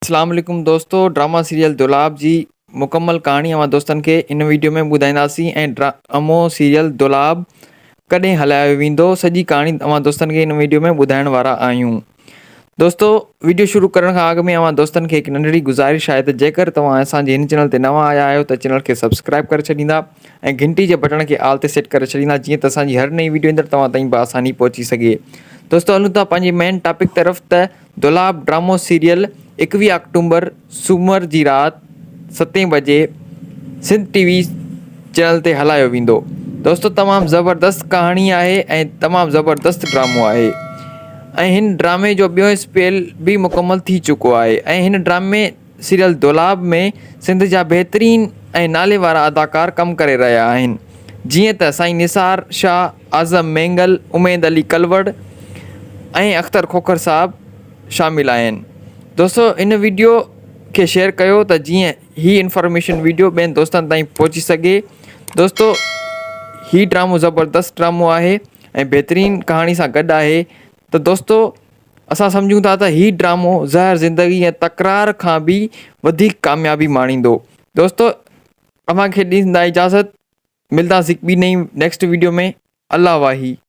اسلام عليڪم دوستو ڊراما سيريل دولاب جي مڪمل ڪهاڻي اوهان دوستن کي ان ويڊيو ۾ ٻڌائينداسين ۽ ڊرامو سيريل دولاب ڪڏهن هلايو ويندو سڄي ڪهاڻي اوهان دوستن کي ان ويڊيو ۾ ٻڌائڻ وارا آهيون دوستو ويڊيو شروع ڪرڻ کان اڳ ۾ اوهان دوستن کي هڪ ننڍڙي گذارش آهي ته جيڪر توهان اسان جي هن چينل تي نوان آيا آهيو ته چينل کي سبسڪرائب ڪري ڇڏيندا ۽ گهنٽي جي بٽڻ کي آل تي سيٽ ڪري ڇڏيندا جيئن ته اسان جي هر نئين ويڊيو ايندڙ توهان تائين بآساني پهچي سگهي دوستو هلون ٿا پنهنجي مين ٽاپڪ طرف ته دولاب ڊرامو سيريل 21 آڪٽومبر سومر جي رات ستين بجي سنڌ ٽي وي چينل تي هلايو ويندو. دوستو تمام زبردست ڪهاڻي آهي ۽ تمام زبردست ڊرامو آهي ۽ هن ڊرامي جو ٻيون اسپيل به مڪمل ٿي چڪو آهي ۽ هن ڊرامي سيريل دولاب ۾ سنڌ جا بهترين ۽ نالي وارا اداڪار ڪم ڪري رهيا آهن جيئن ته سائين نثار شاهه، اعظم مينگل، اميد علي ڪلوڙ ۽ اختر کوکر صاحب شامل آهن. دوستو هن ويڊيو کي شيئر ڪيو ته جيئن هي انفارميشن ويڊيو ٻين دوستن تائين پهچي سگهي. دوستو هي ڊرامو زبردست ڊرامو آهي ۽ بهترين ڪهاڻي سان گڏ آهي ته دوستو اسان سمجهون ٿا ته هي ڊرامو زهر زندگي ۽ تڪرار کان به وڌيڪ ڪاميابي ماڻيندو. دوستو اوهان کي ڏيندا اجازت ملداسين هڪ ٻي نئين نيڪسٽ ويڊيو ۾ الله واهي.